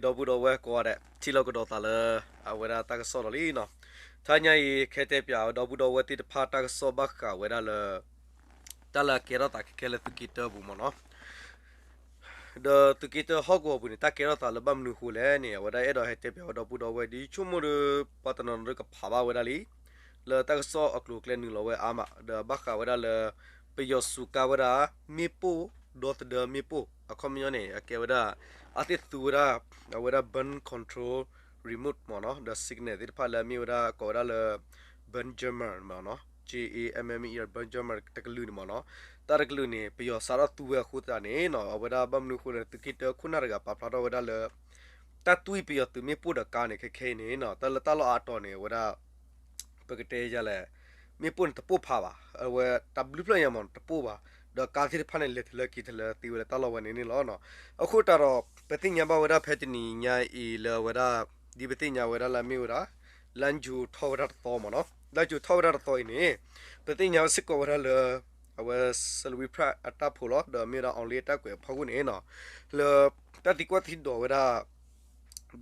ဒီပုၢ်ဒီဝဲၢ်ကိးဂၤဒဲး ထံၣ်လိာ်ကဒီးသးလၢ အဝဲဒၣ်တၢ်ကစီၣ်ဒီးလံနီၤ. တနံၤအံၤ ကတဲပၠးဒီပုၢ်ဒီဝဲၢ်သ့ၣ်တဖၣ်တၢ်ကစီၣ်ဘၣ်ဃးဝဲဒၣ်လၢ တၢ်လၢအကဲထီၣ်သးခဲခဲလၢသုးက့တၢပူၤမ့ၢ်နီၤ. ဒီးသုးက့တၢဟီၣ်ကဝီၤပူၤန့ၣ် တၢ်ကဲထီၣ်သးလၢဘၣ်မနုၤအဃိလဲၣ်န့ၣ် အဝဲဒၣ်အဲၣ်ဒိးဟဲတဲပၠးဝဲဒီပုၢ်ဒီဝဲၢ် ဒ်ဆိကမိၣ်ဒီး ပှၤတနီၤနီၤဒီးကဖးဘၣ်ဝဲဒၣ်လံ လၢတၢ်ကစီၣ်အကျိၤအကျဲနုာ်လီၤဝဲအါမး ဒီးဘၣ်ဃးဝဲဒၣ်လၢ ပယီၤစူးကါဝဲဒၣ် မ့ၣ်ပိၢ် ဒီသဒၢမ့ၣ်ပိၢ် အခီပညီန့ၣ် အကဲဝဲဒၣ် အသ့ၣ်သူဝဲဒၣ် အဝဲဒၣ် burn control remote မ့ၢ်နီၤ ဒီး signal သ့ၣ်တဖၣ်လၢအမ့ၢ်ဝဲဒၣ် ကိးဝဲဒၣ်လၢ burn jammer မ့ၢ်နီၤ J A M M E R burn jammer တကလုာ်န့ၣ်မ့ၢ်နီၤ. တၢ်တကလုာ်န့ၣ် ပယီၤစးထီၣ်သူဝဲအဃိသတးန့ၣ်နီၤ အဝဲဒၣ်ဘၣ်မနုၤအဃိလဲၣ် သုးက့တၢခိၣ်နၢ်တဂၤပာ်ဖျါထီၣ်ဝဲဒၣ်လၢ တၢ်တွံၢ်ပယီၤသုးမ့ၣ်ပိၢ်ဒီးကါန့ၣ် ခဲခဲအံၤန့ၣ်နီၤ တၢ်လၢတၢ်လီၢ်အါတီၤန့ၣ် အဝဲဒၣ် ပကတဲယလဲၣ် မ့ၣ်ပိၢ်န့ၣ်တပိၢ်ဖးဘၣ် အဝဲတၢ်ဘျုးဖျၢၣ်ညါမ့ၢ်တပိၢ်ဘၣ် ဒီးကါသ့ၣ်တဖၣ်န့ၣ် လဲၤထီၣ်လဲၤက့ၤထီၣ်လဲၤသ့ဝဲလၢတၢ်လီၢ်ဝဲန့ၣ်န့ၣ်လီၤ. အဃိတၢ်ဒီး ပသ့ၣ်ညါဘၣ်ဝဲဒၣ်ဖဲတနံၤညါအံၤလၢအဝဲဒၣ် ဒ်ပသ့ၣ်ညါဝဲဒၣ်လၢအမ့ၢ်ဝဲဒၣ် လါယူၤထီၣ်ဝဲဒၣ်တသီမ့ၢ်နီၤ လါယူၤထီၣ်ဝဲဒၣ်တသီအံၤန့ၣ် ပသ့ၣ်ညါဝဲစ့ၢ်ကီးဝဲဒၣ်လၢ အဝဲစလဝံဖြၣ်အတၢ်ဖိးလီၤ ဒီးမ့ၢ်ဝဲဒၣ် အောင်လေး အတၢ်ကွဲးအဖီခိၣ်န့ၣ်နီၤ လၢ တၢ်သံကွၢ်သံဒိးဝဲဒၣ်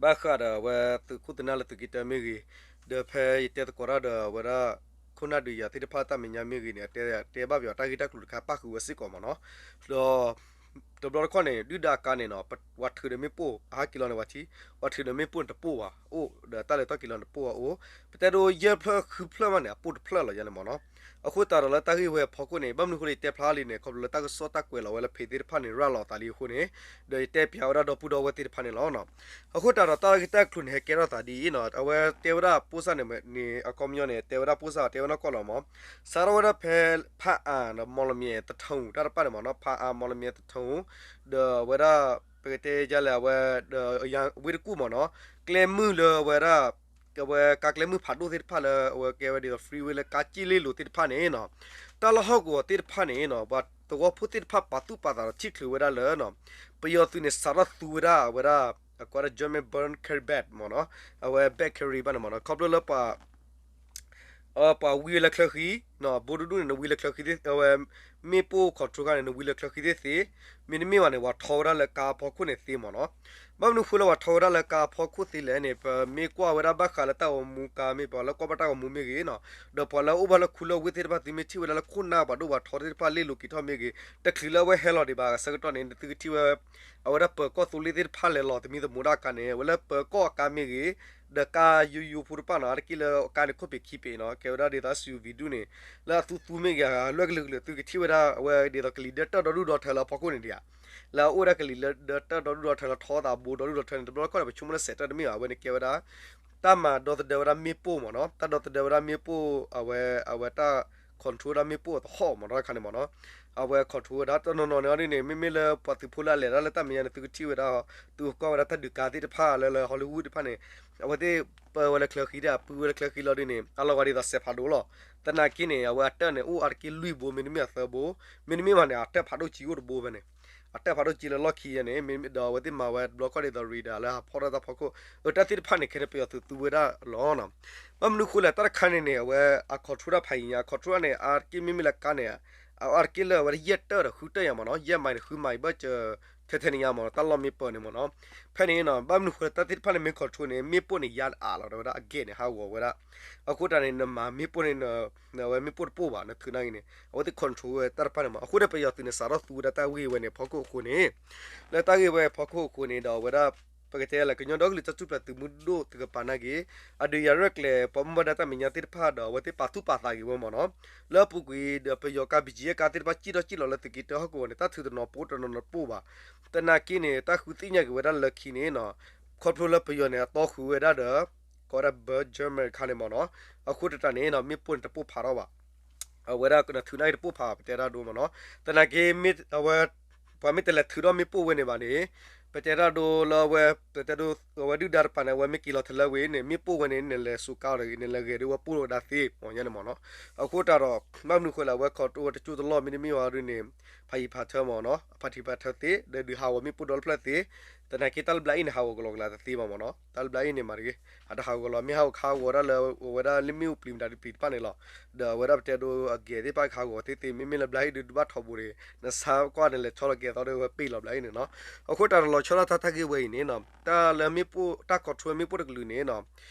ဘၣ်ဃးဒီးအဝဲသုးခိၣ်သုးနၢ်လၢသုးက့တၢမ့ၢ်ဂ့ၤ, ဒီးဖဲယတဲသကိးတၢ်ဒီးအဝဲဒၣ် ခိၣ်နၢ်ဒုးယၤသ့ၣ်တဖၣ်တၢ်မဲာ်ညါမ့ၢ်ဂ့ၤန့ၣ် အတဲဘၣ်ပယီၤတၢ်ဂ့ၢ်တၢ်ကျိၤတခါပၣ်ဃုာ်ဝဲစ့ၢ်ကီးမ့ၢ်နီၤ. ဒီး တဘျီတခီၣ်န့ၣ် ဒုၣ်ဒါအကါန့ၣ်နီၤ ပှၤထုးဒီးမ့ၣ်ပိၢ် အဟးက့ၤလီၤန့ၣ်ဝဲထံ, ပှၤထုးဒီးမ့ၣ်ပိၢ်န့ၣ်တပိၢ်ဘၣ်အိၣ် ဒီးတၢ်လဲၤထီၣ်က့ၤလီၤန့ၣ်တပိၢ်ဘၣ်အိၣ်, ပတဲဒိယဲၢ်ဖျၢၣ်ဃုဖျၢၣ်မးန့ၣ် အပိၢ်တဖျၢၣ်လီၤယါန့ၣ်မ့ၢ်နီၤ. အဃိသတးဒီးလၢတၢ်ဂ့ၢ်ဝဲအဖီခိၣ်န့ၣ် ဘၣ်မနုၤအဃိလၢယတဲဖျါလံန့ၣ် ခီဖျိလၢတၢ်ကစီၣ်တၢ်ကွဲးလီၤဝဲလၢဖ့သ့ၣ်တဖၣ်န့ၣ် ရၤလီၤအသးလံအဃိန့ၣ်, ဒီးယတဲပၠးဝဲဒၣ်ဒီပုၢ်ဒီဝဲၢ်သ့ၣ်တဖၣ်န့ၣ်လီၤ. အဃိသတးဒီးတၢ်ဂ့ၢ်တၢ်ကျိၤန့ၣ် ဟဲကဲထီၣ်သးဒ်အံၤနီၤ အဝဲတဲဝဲဒၣ်ပိၢ်စၢ်န့ၣ်န့ၣ် အခီပညီန့ၣ် တဲဝဲဒၣ်ပိၢ်စၢ် တဲဝဲနီၢ်ကီၢ်လီၤမး, စးထီၣ်ဝဲဒၣ်ဖဲ ဖးအၣ် ဒီး မီၢ်လမၠဲၤ သထူ တၢ်တပၣ်န့ၣ်မ့ၢ်နီၤ ဖးအၣ် မီၢ်လမၠဲၤ သထူ ဒီးအဝဲဒၣ် ပကတဲယါလဲၣ် အဝဲ ဒီးဝ့ၢ်တကူၣ်မ့ၢ်နီၤ ကျဲမုၢ်လၢအဝဲဒၣ် အဝဲကါကျဲမုၢ်ဖးဒိၣ်သ့ၣ်တဖၣ်လၢအဝဲကဲဝဲဒ်သိး freeway လၢကါစ့ၣ်လ့လိာ်သ့ၣ်တဖၣ်န့ၣ်နီၤ, တၢ်လၢဟီၣ်ကဝီၤသ့ၣ်တဖၣ်န့ၣ်နီၤ ပှၤသဝီဖိသ့ၣ်တဖၣ်ပာ်သူၣ်ပာ်သးဒီးထံၣ်ချုးဝဲဒၣ်လၢ ပယီၤသုးန့ၣ် စးထီၣ်သူဝဲဒၣ်အဝဲဒၣ် အကိးဝဲဒၣ် German bunker bag မ့ၢ်နီၤ, အဝဲ bag carrier ဘၣ်န့ၣ်မ့ၢ်နီၤ ခီဖျိလၢပှၤ ပှၤဝံဝဲလၢချၢဃံ, ဘိဒူၣ်ဒူၣ်န့ၣ် နဝံလၢချၢဃံသ့ၣ်သ့ၣ်, အဝဲ မ့ၣ်ပိၢ် control ခါန့ၣ် နဝံလၢချၢဃံသ့ၣ်သ့ၣ်, မ့တမ့ၢ်ဘၣ်န့ၣ် ပှၤထီဝဲဒၣ်လၢကါအဖီခိၣ်န့ၣ်သ့မ့ၢ်နီၤ. ဘၣ်မနုၤဃိလၢပှၤထီဝဲဒၣ်လၢကါအဖီခိၣ်သ့လဲၣ်န့ၣ် ပမ့ၢ်ကွၢ်ဝဲဒၣ်ဘၣ်ဃးလၢတၢ်ဂီၤမူကါမ့ၢ် ပှၤလၢကွၢ်ဘၣ်တၢ်ဂီၤမူမ့ၢ်ဂ့ၤနီၤ, ဒီးပှၤလၢအအိၣ်ဘၣ်လၢခူလၢဝ့ၢ်သ့ၣ်တဖၣ် သုမ့ၢ်ထံၣ်ဝဲဒၣ်လၢခိၣ်နၢ်ပှၤဒိၣ်ပှၤထီသ့ၣ်တဖၣ်လ့လိာ်က့ၤထီၣ်မ့ၢ်ဂ့ၤ, တချုးလၢအဝဲဟဲလီၤဒံးဘၣ်အဆၢကတီၢ်န့ၣ် သုကထံၣ်ဝဲ အဝဲဒၣ်ပၢၤကီၢ်သိလ့ၣ်သ့ၣ်တဖၣ်လဲၤလီၤသမံသမိးဒၣ်ကါန့ၣ် အဝဲလၢပၢၤကီၢ်အကါမ့ၢ်ဂ့ၤ, ဒီးကါယိယိဖိတဖၣ်နီၤ အါတက့ၢ်လၢကါန့ၣ်ခိၣ်ပ့ၤခံပ့ၤနီၤ ကဲဝဲဒၣ်ဒ်သိး SUV ဒူၣ်န့ၣ် လၢအသူသူမ့ၢ်ဂ့ၤ လွဲၢ်ကလုာ်ကလုာ် သုကထံၣ်ဝဲဒၣ်အဝဲဒ်သိးကလံၤဒၢတၢၢ်ဒီဒူၣ်ဒီထၢလၢအဖီခိၣ်န့ၣ်ဒံးဧါ, လၢအအိၣ်ဝဲဒၣ်ကလံၤဒၢတၢၢ်ဒီဒူၣ်ဒီထၢန့ၣ် တဘျီတခီၣ်န့ၣ် ပဆိကမိၣ်လၢစဲးတၢၢ်တမ့ၢ်ဘၣ် အဝဲန့ၣ်ကဲဝဲဒၣ် တၢ်မၤဒီသဒၢဝဲဒၣ်မ့ၣ်ပိၢ်မ့ၢ်နီၤ တၢ်ဒီသဒၢဝဲဒၣ်မ့ၣ်ပိၢ် အဝဲ အဝဲတၢ် control ဝဲဒၣ်မ့ၣ်ပိၢ်အသဟီၣ်မ့ၢ်နီၤ တၢ်တခါန့ၣ်မ့ၢ်နီၤ အဝဲ control ဝဲဒၣ် တနီၤနီၤန့ၣ်အီၤဒ်န့ၣ် မ့မ့ၢ်လၢပှၤသုးဖိလၢအလဲၤတၢ်လၢတၢ်မဲာ်ညါန့ၣ် သုကထံၣ်ဝဲဒၣ် သုကွၢ်ဝဲဒၣ်တၢ်ဒုးကါသ့ၣ်တဖၣ်လၢလၢ Hollywood တဖၣ်န့ၣ် အဝဲသ့ၣ်ပၢဝဲလၢချၢဃံဒၣ် ပုၢ်ဝဲလၢချၢဃံလီၤဒ်န့ၣ် အလီၤဂာ်ဒ်သိးစဲးဖးဒိၣ်လီၤ. သနာ်က့န့ၣ် အဝဲအတၢၢ်န့ၣ် အိၣ်အါတက့ၢ်လွံၢ်ဘိ မ့တမ့ၢ်အသၢဘိ မ့တမ့ၢ်ဘၣ်န့ၣ် အတၢၢ်ဖးဒိၣ်ကံအိၣ်တဘိဖဲန့ၣ် အတၢၢ်ဖးဒိၣ်ကံလၢလီၢ်ခံယဲန့ၣ် မ့မ့ၢ်ဒီးအဝဲသ့ၣ်မၤဝဲတဘျီခီၣ်ဒ်သိး radar လၢဟးဖီၣ်ထီၣ်တၢ်ဖီခိၣ် အတၢ်သ့ၣ်တဖၣ်န့ၣ် ခဲန့ၣ်ပယီၤသုးသူဝဲဒၣ်လီၤနီၤ. ဘၣ်မနုၤဃိလဲၣ် တၢ်တခါန့ၣ်န့ၣ် အဝဲအ control တၢ်ဖးယံၤညါ အ control တၢ်န့ၣ် အါတက့ၢ်မ့မ့ၢ်လၢကါန့ၣ် အါတက့ၢ်လၢအဝဲဒၣ်ယဲၢ်တၢၢ်ဒီးဃုတၢၢ်ယါမ့ၢ်နီၤ ယဲၢ်မံၤဒီးဃုမံၤ ဘၣ်စၢၤ ထဲထဲန့ၣ်ညါမ့ၢ်နီၤ တၢ်လီၢ်မ့ၢ်ပၢၤန့ၣ်မ့ၢ်နီၤ ဖဲန့ၣ်နီၤ ဘၣ်မနုၤဃိလၢတၢ်သ့ၣ်တဖၣ်န့ၣ်မ့ၢ် control န့ၣ် မ့ၣ်ပိၢ်န့ၣ်ယါအါလီၤ ဒီးဝဲဒၣ်အဂဲၤန့ၣ် ဟးဂီၤဝဲဒၣ် အဃိတၢ်န့ၣ် နမၤမ့ၣ်ပိၢ်န့ၣ် အဝဲမ့ၣ်ပိၢ်တပိၢ်ဘၣ် နထုးနာ်က့န့ၣ် အဝဲသ့ၣ် control ဝဲတၢ်တဖၣ်န့ၣ်မ့ၢ် အဃိဒီးပယီၤသုးန့ၣ် စးထီၣ်သူဝဲဒၣ်တၢ်ဂ့ၢ်ဝဲန့ၣ် ဖီခိၣ်အဃိန့ၣ် လၢတၢ်ဂ့ၢ်ဝဲဖီခိၣ်အဃိန့ၣ် ဒီးအဝဲဒၣ် ပကတဲလၢကညီဒီကလုာ်တၢ်ထူၣ်ဖျဲးသုးမုၢ်ဒိၣ်တကပၤနာ်က့ အဒုးယၤရဲၣ်ကျဲၤ ပှၤမူဘၣ်ဒါတၢ်မဲာ်ညါသ့ၣ်တဖၣ်ဒီး အဝဲသ့ၣ်ပာ်သူၣ်ပာ်သးက့ၤဝဲမ့ၢ်နီၤ လၢအပူၤကွံာ်ဒီးပယီၤကါ ဘီကၠံယဲၢ်ကါသ့ၣ်တဖၣ် စံၣ်ထီၣ်စံၣ်လီၤလၢသုးက့တၢဟီၣ်ကဝီၤန့ၣ် တၢ်ထုးတနီၤပိတနီၤနီၤတပိၢ်ဘၣ်. သနာ်က့န့ၣ် တၢ်ဃုသ့ၣ်ညါက့ၤဝဲဒၣ်လၢခံန့ၣ်နီၤ ခီဖျိလၢပယီၤန့ၣ် အတီဃုာ်ဝဲဒၣ်ဒီး ကိးဝဲဒၣ် ဘၢ German တခါန့ၣ်မ့ၢ်နီၤ အဃိတၢ်န့ၣ်နီၤ မ့ၣ်ပိၢ်န့ၣ်တပိၢ်ဖးထီၣ်ဘၣ် အဝဲဒၣ်ကနၢၤထုးနာ်က့တပိၢ်ဖးဘၣ် ပတဲတၢ်ဒိမ့ၢ်နီၤ သနာ်က့ အဝဲ ပှၤမ့ၢ်တလဲၤထုးထီၣ်မ့ၣ်ပိၢ်ဝဲန့ၣ်ဘၣ်န့ၣ် ပတဲတၢ်ဒိလၢအဝဲ ပတဲဒိ အဝဲဒုၣ်ဒါတပၤန့ၣ် အဝဲမ့ၢ်က့ၤလီၤထဲလၢဝဲန့ၣ် မ့ၣ်ပိၢ်ဝဲန့ၣ် နလဲၤစူးကါအီၤတဂ့ၤ နလဲၤဂဲၤဒ်ဝဲပိၢ်ဝဲဒၣ်သ့ မ့ၢ်ညါန့ၣ်မ့ၢ်နီၤ အဃိတၢ်ဒီး ဘၣ်မနုၤဃိလၢအဝဲ control ဝဲတကၠိၢ်တလီၢ်မ့တမ့ၢ်ဘၣ်ဒ်န့ၣ် ဖးယံၤဖးထၢမ့ၢ်နီၤ ဖးထံးဖးထၢသ့ ဒီးဒုးဟးဂီၤမ့ၣ်ပိၢ်ဒီတဖျၢၣ်သ့ သနာ်က့တၢ်လၢဘျါအ့ၣ်န့ၣ် ဟးဂီၤကလီကလးတသ့ဘၣ်မ့ၢ်နီၤ, တၢ်လၢဘျါအ့ၣ်န့ၣ်မးတဂ့ၤ, အတဟးဂီၤလီၤ, မ့ၢ်ဟးဂီၤခးဂီၤဒၣ်လၢ အဝဲဒၣ်လၢမ့ၣ်အူပျံၤမတၤဒုပျံၤတဖၣ်န့ၣ်လီၤ. ဒီးအဝဲဒၣ်ပတဲဒိအဂဲၤသ့ၣ်တဖၣ်ကဟးဂီၤသ့သ့, မ့မ့ၢ်လၢဘျါအ့ၣ်ဒုးဒုးဘၣ်ထီဘိန့ၣ် နဆါကွၢ်န့ၣ် လဲၤဆီလီၤကဲၤသီဒီးဝဲပ့ၢ်လီၤဘျါအ့ၣ်န့ၣ်နီၤ. အဃိတၢ်လီၤဆီဒၣ်တၢ်တၢ်ဂ့ၢ်ဝဲအံၤန့ၣ်နီၤ, တၢ်လၢမ့ၣ်ပိၢ် တၢ် control မ့ၣ်ပိၢ်တကလုာ်န့ၣ်နီၤ,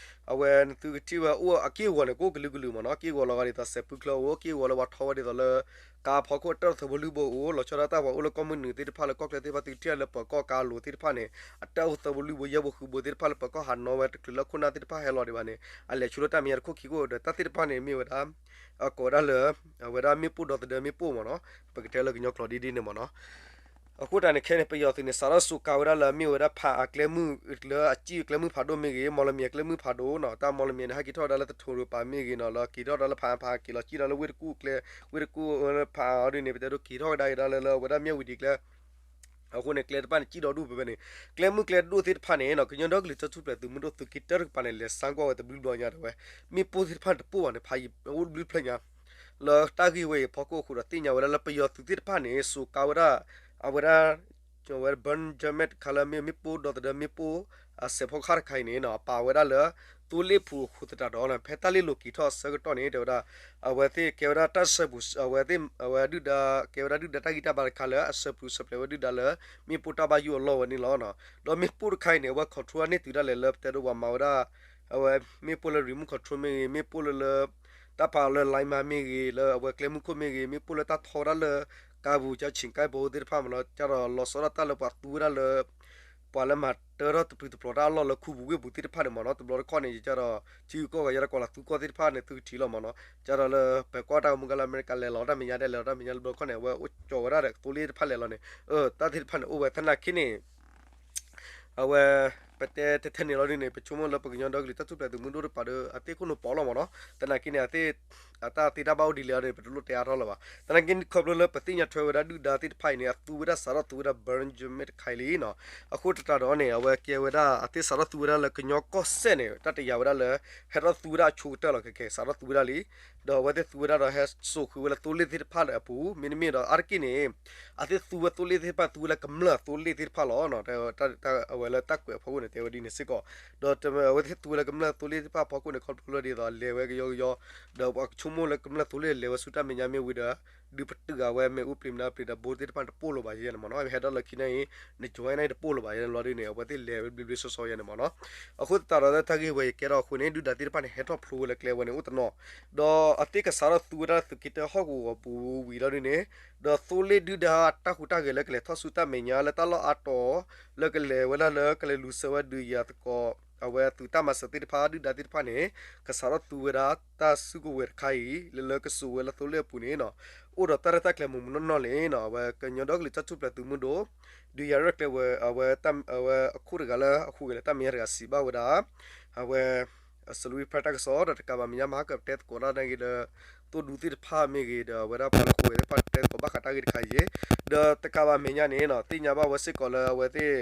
အဝဲနသုကထံၣ်ဝဲအိၣ်အက့ၢ်အဂီၤန့ၣ် ကအိၣ်ကလုာ်ကလုာ်မ့ၢ်နီၤ, က့ၢ်အဂီၤလီၤဂာ်ဒ်သိးစဲးဖုချၢအိၣ်, က့ၢ်အဂီၤလၢပှၤထီဝဲဒ်သိးလၢ ကါဖီခိၣ်အတၢ်သၢဘိလူၢ်ဘိအိၣ်, လီၤဆီဒၣ်တၢ်ပှၤအိၣ်လၢကီၢ်မုၢ်နုာ်သ့ၣ်တဖၣ် လၢကီၢ်ချၢသ့ၣ်တဖၣ် သုကထံၣ်လၢပှၤကီၢ်ကါလိၤသ့ၣ်တဖၣ်န့ၣ် အတၢ်အိၣ်သၢဘိလွံၢ်ဘိယဲၢ်ဘိဃုဘိသ့ၣ်တဖၣ် လၢပှၤကီၢ်ဟးနီဝဲတချုးလၢခိၣ်နၢ်သ့ၣ်တဖၣ်ဟဲလီၤဒံးဘၣ်န့ၣ် အလဲၤဆူလၢတၢ်မဲာ်ညါတခိၣ်ခံခိၣ်ဒီး တၢ်သ့ၣ်တဖၣ်န့ၣ်မ့ၢ်ဝဲဒၣ် အကိးဝဲဒၣ်လၢ အဝဲဒၣ်မ့ၣ်ပိၢ်ဒီသဒၢမ့ၣ်ပိၢ်မ့ၢ်နီၤ, ပကတဲလၢကညီကျိာ်ဒ်ဒ်န့ၣ်မ့ၢ်နီၤ. အဃိတၢ်န့ၣ်ခဲန့ၣ် ပယီၤသုးန့ၣ် စးထီၣ်စူးကါဝဲဒၣ်လၢအမ့ၢ်ဝဲဒၣ် ဖးအါကျဲမုၢ်လၢအစံၣ်ကျဲမုၢ်ဖးဒိၣ်မ့ၢ်ဂ့ၤ, မီၣ်လမံၤအကျဲမုၢ်ဖးဒိၣ်နီၤ, တၢ်မီၣ်လမံၤန့ၣ် ဟဲက့ၤထီၣ်ဝဲဒၣ်လၢတထိးရူးပၤမ့ၢ်ဂ့ၤနီၤ, လၢက့ၤထီၣ်ဝဲဒၣ်လၢဖးအါဖးအါက့ၤလီၤ စံၣ်ဒီးလၢဝ့ၢ်တကူၣ်ကျဲ, ဝ့ၢ်တကူၣ်ဖးအါအီၤဒ်န့ၣ် ပတဲဒိက့ၤထီၣ်ဝဲဒၣ်က့ၤဒၣ်လၢ လၢအဝဲဒၣ်မၠၣ်ဝံၤဒံးကျဲ အဃိန့ၣ် ကျဲတဖၣ်န့ၣ်စံၣ်ဒီးဒူၣ်ဖဲဖဲန့ၣ်, ကျဲမုၢ်ကျဲဒိၣ်သ့ၣ်တဖၣ်န့ၣ်နီၤ, ကညီဒီကလုာ်တၢ်ထူၣ်ဖျဲးသုးမုၢ်ဒိၣ်သုးက့တၢတကပၤန့ၣ် လဲၤစါကွၢ်ဝဲတဘျုးဘျီညါဒီးဝဲ, မ့ၣ်ပိၢ်သ့ၣ်တဖၣ်န့ၣ်တပိၢ်ဘၣ်န့ၣ် ဖးယံာ်အိၣ်တဘျုးဖျၢၣ်ညါ လၢတၢ်ဂ့ၢ်ဝဲအံၤအဖီခိၣ်အဃိဒီး သ့ၣ်ညါဝဲဒၣ်လၢပယီၤသုးသ့ၣ်တဖၣ်န့ၣ် စူးကါဝဲဒၣ် အဝဲဒၣ် အဝဲ burn judgment တခါလၢမ့ၢ်မ့ၣ်ပိၢ်ဒီသဒၢမ့ၣ်ပိၢ် အစဲးဖီကဟၣ်တခါအံၤန့ၣ်နီၤ ပာ်ဝဲဒၣ်လၢ သိလ့ၣ်ပူၤအဃိသတးဒီး ဖဲတၢ်လ့ၢ်လိာ်က့ၤထီၣ်အဆၢကတီၢ်န့ၣ် တဲဝဲဒၣ် အဝဲသ့ၣ်ကဲဝဲဒၣ်တၢ်ဆၢပူၤ အဝဲသ့ၣ် အဝဲဒုၣ်ဒါ ကဲဝဲဒၣ်ဒုၣ်ဒါတၢ်ဂံၢ်တၢ်ဘါတခါလၢအဆၢပူၤဆၢပျဲဝဲဒုၣ်ဒါလၢ မ့ၣ်ပိၢ်တၢ်ဘၣ်ယိၣ်အလီၢ်ဝဲန့ၣ်လီၤ. ဒီးမ့ၣ်ပိၢ်တခါအံၤန့ၣ် အဝဲ control န့ၢ်တုၤဒၣ်လဲာ်လၢပတဲဒိပှၤမၤဝဲဒၣ် အဝဲမ့ၣ်ပိၢ်လၢ remote control မ့ၢ်ဂ့ၤ, မ့ၣ်ပိၢ်လၢလၢ တၢ်ပာ်လၢ line မၤမ့ၢ်ဂ့ၤ, လၢအဝဲကျဲမုၢ်ခိၣ်မ့ၢ်ဂ့ၤ, မ့ၣ်ပိၢ်လၢတၢ်ထီဝဲဒၣ်လၢ ကါပူၤ ကၠၢ်ဆံးကါဘိသ့ၣ်တဖၣ်မ့ၢ်နီၤ, ကဒီးလီၤဆီဒၣ်တၢ်လၢပှၤသူဝဲဒၣ်လၢ ပှၤလၢမၤတၢထီၣ်တပျုာ်တပျီၤတၢ်အလီၢ်လၢခူပူၤဝ့ၢ်ပူၤသ့ၣ်တဖၣ်န့ၣ်မ့ၢ်နီၤ, တဘျီတခီၣ်န့ၣ် ယကဒီး ထံဂုၤကီၢ်ဂၤ ယဒီးကွၢ်လီၤသူကီၢ်သ့ၣ်တဖၣ်န့ၣ် သုကထံၣ်လီၤမ့ၢ်နီၤ, ကဒီးလၢ ပှၤကွၢ်တၢ်ဂီၤမူကလၢအမဲရကၤလဲၤလီၤတၢ်မဲာ်ညါဒဲး လဲၤလီၤတၢ်မဲာ်ညါတဘျီတခီၣ်န့ၣ် အဝဲအိၣ်ကၠီၤဝဲဒၣ်ဒီးသိလ့ၣ်တဖၣ်လဲၤလီၤန့ၣ် တၢ်သ့ၣ်တဖၣ်န့ၣ် အိၣ်ဝဲသနာ်က့န့ၣ် အဝဲ ပတဲထဲထဲန့ၣ်လီၤဒ်န့ၣ် ပဆိကမိၣ်လၢပကညီဒီကလုာ်တၢ်ထူၣ်ဖျဲးသုးမုၢ်ဒိၣ်တကပၤဒီး အသ့ၣ်ခိၣ်နူာ်ပီးလီၤမ့ၢ်နီၤ, သနာ်က့န့ၣ် အတၢ်သ့တၢ်ဘၣ်အိၣ်ဒ်လဲၣ်အီၤန့ၣ် ပတလိၣ်တဲအါထီၣ်လၢၤဘၣ်. သနာ်က့န့ၣ် ခီဖျိလၢပသ့ၣ်ညါထွဲဝဲဒၣ်ဒုၣ်ဒါသ့ၣ်တဖၣ်အံၤန့ၣ် အသူဝဲဒၣ်စးထီၣ်သူဝဲဒၣ် burn judgment တခါအံၤလံနီၤ, အဃိသတးဒီးန့ၣ် အဝဲကဲဝဲဒၣ် အသ့ၣ်စးထီၣ်သူဝဲဒၣ်လၢကညီကီၢ်စဲၣ်န့ၣ် တၢ်တယာ်ဝဲဒၣ်လၢ ဟဲထီၣ်သူဝဲဒၣ်အဆိကတၢၢ်လီၤ ခဲကဲ စးထီၣ်သူဝဲဒၣ်လံ ဒီးအဝဲသ့ၣ်သူဝဲဒၣ်ဒီးဟဲစိာ်ဃုာ်ဝဲလၢသိလ့ၣ်သ့ၣ်တဖၣ်လၢအပူၤ မ့တမ့ၢ်ဒီးအါတက့ၢ်န့ၣ် အသ့ၣ်သူဝဲသိလ့ၣ်သ့ၣ်တဖၣ် သူဝဲလၢကမျၢၢ်သိလ့ၣ်သ့ၣ်တဖၣ်လီၤ. အဝဲလၢတၢ်ကွဲးအဖီခိၣ်န့ၣ် တဲဝဲဒ်န့ၣ်စ့ၢ်ကီး, ဒီးအဝဲသ့ၣ်သူဝဲလၢကမျၢၢ်သိလ့ၣ်သ့ၣ်တဖၣ်အဖီခိၣ်န့ၣ် ခီဖျိလၢဒ်သိးလဲၤဝဲကယီကယီ, ဒီးပှၤကဆိကမိၣ်လၢကမျၢၢ်သိလ့ၣ်လဲၤဝဲဆူတၢ်မဲာ်ညါမ့ၢ်ဝံၤဒီး ဒုးပတုာ်အဝဲမ့ၣ်အူပျံၤမတၤပျံၤဒီးဘိသ့ၣ်တဖၣ်န့ၣ်တပိၢ်လၢၤဘၣ်ယဲန့ၣ်မ့ၢ်နီၤ, ဟဲထီၣ်လၢခံန့ၣ်အံၤ နကၠီၤဝဲန့ၣ်တပိၢ်လၢၤဘၣ်ယဲန့ၣ်လီၤဒ်န့ၣ် အဝဲသ့ၣ်လဲၤဝဲဘျ့ဘျ့ဆှီဆှီယဲန့ၣ်မ့ၢ်နီၤ. အဃိသတးဒီးတၢ်ဂ့ၢ်ဝဲအံၤကဲထီၣ်အဃိန့ၣ် ဒုၣ်ဒါသ့ၣ်တဖၣ်န့ၣ် ဟဲထီၣ်ဖျိဝဲလၢကျဲဝဲန့ၣ်အိၣ်တနီၤ, ဒီးအသ့ၣ်ကစးထီၣ်သူဝဲဒၣ်လၢသုးက့တၢဟီၣ်ကဝီၤပူၤဝံၤလီၤဒ်န့ၣ်, ဒီးသိလ့ၣ်ဒုၣ်ဒါတၢ်ဟူးတၢ်ဂဲၤလၢကလဲၤထီၣ်ဆူတၢ်မဲာ်ညါလၢတၢ်လီၢ်အါတီၤ လၢကလဲၤဝဲဒၣ်လၢကလဲၤလူၤဆှၢဝဲဒုးယၤသကိး အဝဲသုးတၢ်မၤစၢၤသ့ၣ်တဖၣ် ဒုၣ်ဒါသ့ၣ်တဖၣ်န့ၣ် ကစးထီၣ်သူဝဲဒၣ်တၢ်စုကဝဲၤတခါအံၤ လၢလၢကစိာ်ဝဲလၢသိလ့ၣ်အပူၤန့ၣ်နီၤ, အိၣ်ဒီးတၢ်ရဲၣ်တၢ်ကျဲၤမုၢ်မုၢ်နီၢ်နီၢ်လံနီၤ, အဝဲကညီဒီကလုာ်တၢ်ထူၣ်ဖျဲးသုးမုၢ်ဒိၣ် ဒုးယၤရဲၣ်ကျဲၤဝဲ အဝဲ အဝဲအခိၣ်တဂၤလၢအဟူးဂဲၤလၢတၢ်မဲာ်ညါတဂၤစံးဘၣ်ဝဲဒၣ် အဝဲ စလူဝံဖရဲတၢ်ကစီၣ်ဒီးတကးဘၣ်မဲာ်ညါမဟါကပတဲသကိးတၢ်န့ၣ်ဂ့ၤဒီး သိၣ်ဒူသ့ၣ်တဖၣ်မ့ၢ်ဂ့ၤဒီး အဝဲဒၣ်ပှၤလၢဟူးဂဲၤသ့ၣ်တဖၣ်တဲသကိးဘၣ်ဃးတၢ်ဂ့ၢ်တခါအံၤ, ဒီးတကးဘၣ်မဲာ်ညါန့ၣ်နီၤ သ့ၣ်ညါဘၣ်ဝဲစ့ၢ်ကီးလၢအဝဲသ့ၣ်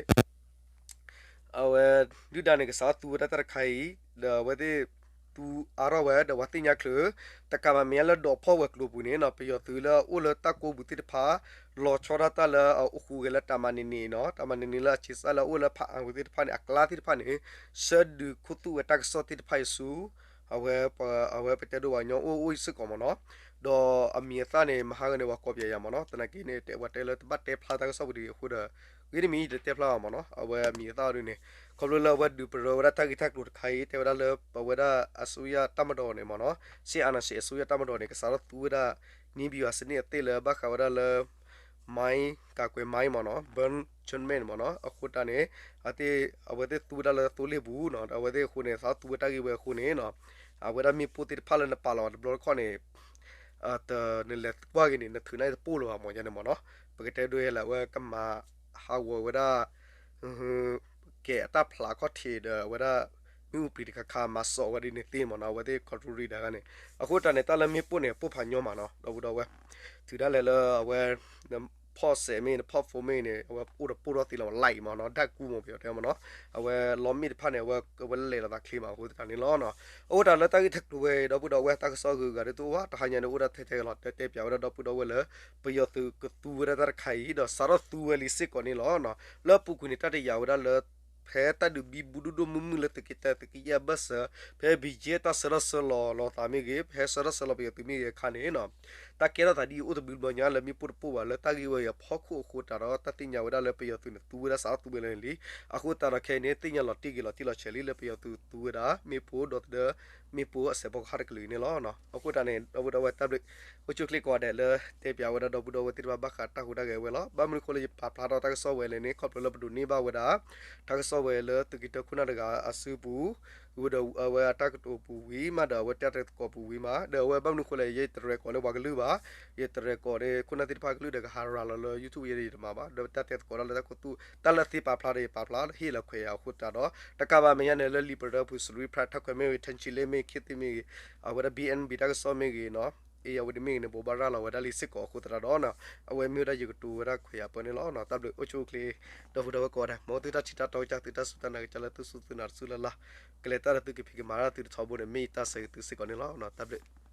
အဝဲ ဒုၣ်ဒါန့ၣ် ကစးသူဝဲဒၣ်တၢ်တခါအံၤ ဒီးအဝဲသ့ၣ်သူအါထီၣ်ဝဲ ဒီးပှၤသ့ၣ်ညါချုး တကးဘၣ်မဲာ်ညါလၢဒီးဖီၣ်ဝဲၤကျိၤပူၤန့ၣ်နီၤ ပယီၤသုးလၢအအိၣ်လၢတၢ်ကိးပူၤသ့ၣ်တဖၣ် လီၤဆီဒၣ်တၢ်လၢအအိၣ်ဟူးဂဲၤလၢတၢ်မၤန့ၢ်န့ၣ်နီၤ, တၢ်မၤန့ၢ်န့ၣ်လၢအဆံးစၢ်လၢအအိၣ်လၢဖးအါဝဲသ့ၣ်တဖၣ်န့ၣ် အကျါသ့ၣ်တဖၣ်န့ၣ် ဆှၢဒုးခူသူၣ်ဝဲတၢ်ကစီၣ်သ့ၣ်တဖၣ်အံၤဆူ အဝဲ အဝဲပတဲဒိပှၤကညီအိၣ်အိၣ်အံၤစ့ၢ်ကီးမ့ၢ်နီၤ, ဒီးအမံၤအသၣ်န့ၣ် မဟါဂၤန့ၣ် ပှၤကိးပယၤယၤမ့ၢ်နီၤ, သနာ်က့န့ၣ် တဲဝဲတဲလၢတဘၣ်တဲဖျါတၢ်ကစီၣ်ပူၤဒံးအဃိဒီး ဂ့ၢ်တမံၤယတတဲဖျါဘၣ်မ့ၢ်နီၤ, အဝဲအမံၤအသၣ်ဒ်န့ၣ် ခီဖျိလၢအဝဲဒုးပရၢဝဲဒၣ်တၢ်ဂ့ၢ်တၢ်ကျိၤတခါအံၤ တဲဝဲဒၣ်လၢပဝဲဒၣ်အစိုးရတပ်မတော်န့ၣ်မ့ၢ်နီၤ, စစ်အာဏာရှင်အစိုးရတပ်မတော်န့ၣ် ကစးထီၣ်သူဝဲဒၣ် နည်းဗျူဟာစနစ်အသစ်လၢဘၣ်ဃးဝဲဒၣ်လၢ မိုင်း ကာကွယ်မိုင်း မ့ၢ်နီၤ, burn judgment မ့ၢ်နီၤ, အဃိတၢ်န့ၣ် အဝဲသ့ၣ်သူဝဲဒၣ်လၢသိလ့ၣ်ပူၤနီၤ, အဝဲသ့ၣ်အဃိန့ၣ် သးသူဝဲတၢ်ဂ့ၢ်ဝဲအဃိန့ၣ်နီၤ, အဝဲဒၣ်မ့ၣ်ပိၢ်သ့ၣ်တဖၣ်လၢနပာ်လီၤတဘျီတခီၣ်န့ၣ် နလဲၤကွၢ်က့ၤန့ၣ် နထုးန့ၢ်တပိၢ်လၢၤဘၣ်မ့ၢ်ယဲန့ၣ်မ့ၢ်နီၤ, ပကတဲဒိယဲလၢအဝဲကမၤဟးဂီၤဝဲဒၣ် ကဲအတၢ်ဖျးခီၣ်ထံးဒီးအဝဲဒၣ် မ့ၣ်အူပျံၤတခါခါမၤစိာ်ဝဲဒ်န့ၣ်သ့မ့ၢ်နီၤ, အဝဲသ့ၣ် control ရံၣ်ဒၣ်ဂၤန့ၣ်, အဃိတၢ်န့ၣ် တၢ်လၢမ့ၣ်ပိၢ်န့ၣ် ပိၢ်ဖးညီမးနီၤ, ဒီပုၢ်ဒီဝဲၢ်, ထုးဒၣ်လဲာ်လၢအဝဲ ဖီၣ်စဲးမ့ၢ်န့ၣ် ဖီၣ်ဖိမ့ၢ်န့ၣ် အဝဲအိၣ်ဒီးပိၢ်ထီၣ်သ့လီၤ light မးနီၤ ဓာတ်ကူမး ပယီၤတဲမးနီၤ အဝဲလီမ့ၣ်တဖၣ်န့ၣ် အဝဲ အဝဲလဲၤလိာ်သးချ့မး အဃိသတးန့ၣ်လီၤ. အဃိသတးလၢတၢ်ဂ့ၢ်တၢ်ကျိၤဝဲအံၤ ဒီပုၢ်ဒီဝဲၢ်တၢ်ကစီၣ်ဂုၤဂၤဒ်တအိၣ်ဘၣ် တဟါညါန့ၣ် အိၣ်ဒၣ်ထဲထဲလီၤ တဲတဲပၠးဝဲဒၣ်ဒီပုၢ်ဒီဝဲၢ်လၢ ပယီၤသုးကသူဝဲဒၣ်တၢ်တခါအံၤ ဒီးစးထီၣ်သူဝဲလံစ့ၢ်ကီးန့ၣ်လီၤ. လၢအပူၤကွံာ်န့ၣ် တၢ်တယာ်ဝဲဒၣ်လၢ ဖဲတၢ်ဒုးဘံဘူဒိၣ်ဒိၣ်မုၢ်မုၢ်လၢသုးက့တၢ သုးက့ယဲၢ်အဘၢၣ်စၢၤ ဖဲ ဘံယဲၢ် တၢ်ဆှၢထီၣ်ဆှၢလီၤလိာ်သးမ့ၢ်ဂ့ၤ ဖဲဆှၢထီၣ်ဆှၢလီၤပယီၤသုးမ့ၢ်ဂ့ၤအခါန့ၣ် တၢ်ကဲထီၣ်သးဒ်အံၤအိၣ်တဘျုးဘျီညါ လၢမ့ၣ်ပိၢ်တပိၢ်ဘၣ် လၢတၢ်ဂ့ၢ်ဝဲအံၤအဖီခိၣ်အဃိသတးဒီး တၢ်သ့ၣ်ညါဝဲဒၣ်လၢပယီၤသုးန့ၣ် သူဝဲဒၣ်စးထီၣ်သူဝဲလၢန့ၣ်လံ. အဃိသတးဒီးခဲအံၤန့ၣ် သ့ၣ်ညါလီၤတံၢ်က့ၤလီၤတံၢ်လီၤဆဲးလံ လၢပယီၤသုးသူဝဲဒၣ် မ့ၣ်ပိၢ်ဒီသဒၢ မ့ၣ်ပိၢ်အစဲးဖီကဟၣ်တကလုာ်အံၤန့ၣ်လီၤ. အဃိသတးန့ၣ် ဒီပုၢ်ဒီဝဲၢ်တၢ်ဘျုး အိၣ်ဆူၣ်အိၣ်ချ့ကိးဂၤဒဲးလၢတဲပၠးဝဲဒၣ်ဒီပုၢ်ဒီဝဲၢ်သ့ၣ်တဖၣ်ဘၣ်ဃးတၢ်ဟူးတၢ်ဂဲၤဝဲလီၤ. ဘၣ်မနုၤအဃိလၢယပာ်ဖျါထီၣ်တၢ်ကစီၣ်ဝဲလဲၣ်န့ၣ် ခီဖျိလၢပဒိးန့ၢ်ဘၣ်ဝဲဒၣ် တၢ်ကစီၣ်ဝဲလၢသုးက့တၢခိၣ်နၢ်တဂၤအစုပူၤ ဝံၤဒီးအဝဲအတၢ်ကတိၤပူၤဝံၤမး ဒီးအဝဲတဲတၢ်သကိးပူၤဝံၤမး ဒီးအဝဲဘၣ်မနုၤအဃိလဲၣ် ယတရဲၣ်ကီးလၢပှၤကလုၢ်ဘၣ်, ယတရဲၣ်ကီးန့ၣ် ခိၣ်နၢ်သ့ၣ်တဖၣ်ကလုၢ်ဒီးကဟးရၤလီၤလၢ YouTube ယဲယတမၤဘၣ်, ဒီးတၢ်တဲသကိးဒၣ်လၢတၢ်ခိၣ်သူၣ် တၢ်လၢသ့ပာ်ဖျါဒီးယပာ်ဖျါ ဟ့ၣ်လီၤခွဲးယာ်အဃိသတးဒီး တကးဘၣ်မဲာ်ညါန့ၣ် လၢလံာ်ပရၢပူၤ စရံဖရၣ် ထၣ်ခွဲးမ့ၢ်ဂ့ၤ ထၣ်ဆံလ့မ့ၢ်ဂ့ၤ ခံသ့ၣ်မ့ၢ်ဂ့ၤ အဝဲဒၣ် ဘံအဲၣ်ဘံ တၢ်ကစီၣ်မ့ၢ်ဂ့ၤနီၤ အ့ၣ် အဝဲဒၣ်မ့ၢ်ဂ့ၤန့ၣ် ဘိးဘၣ်ရၤလီၤဝဲဒၣ်လံစ့ၢ်ကီးအဃိသတးဒီး အဝဲမ့ၢ်ဝဲဒၣ်ယကတိၤဝဲဒၣ်ခွဲးယာ်ပၢန့ၣ်လီၤ. တၢ်ဘျုးအိၣ်ဆူၣ်အိၣ်ချ့ ဒီပုၢ်ဒီဝဲၢ်ကိးဂၤဒဲး မ်သုတၢ်ထံၣ်တၢ်တီကစၢ်သုတၢ်စူၢ်တၢ်နာ်ကစၢ်လၢသုစူၢ်သုနာ်တစူၢ်လၢ်လၢ် ကလဲၤတၢ်ဒီးသုကဖံးကမၤတၢ်သုတထီဘိန့ၣ် မ့ၢ်ယတၢ်ဆၢဂ့ၤသုစ့ၢ်ကီးန့ၣ်လီၤ. တၢ်ဘျုး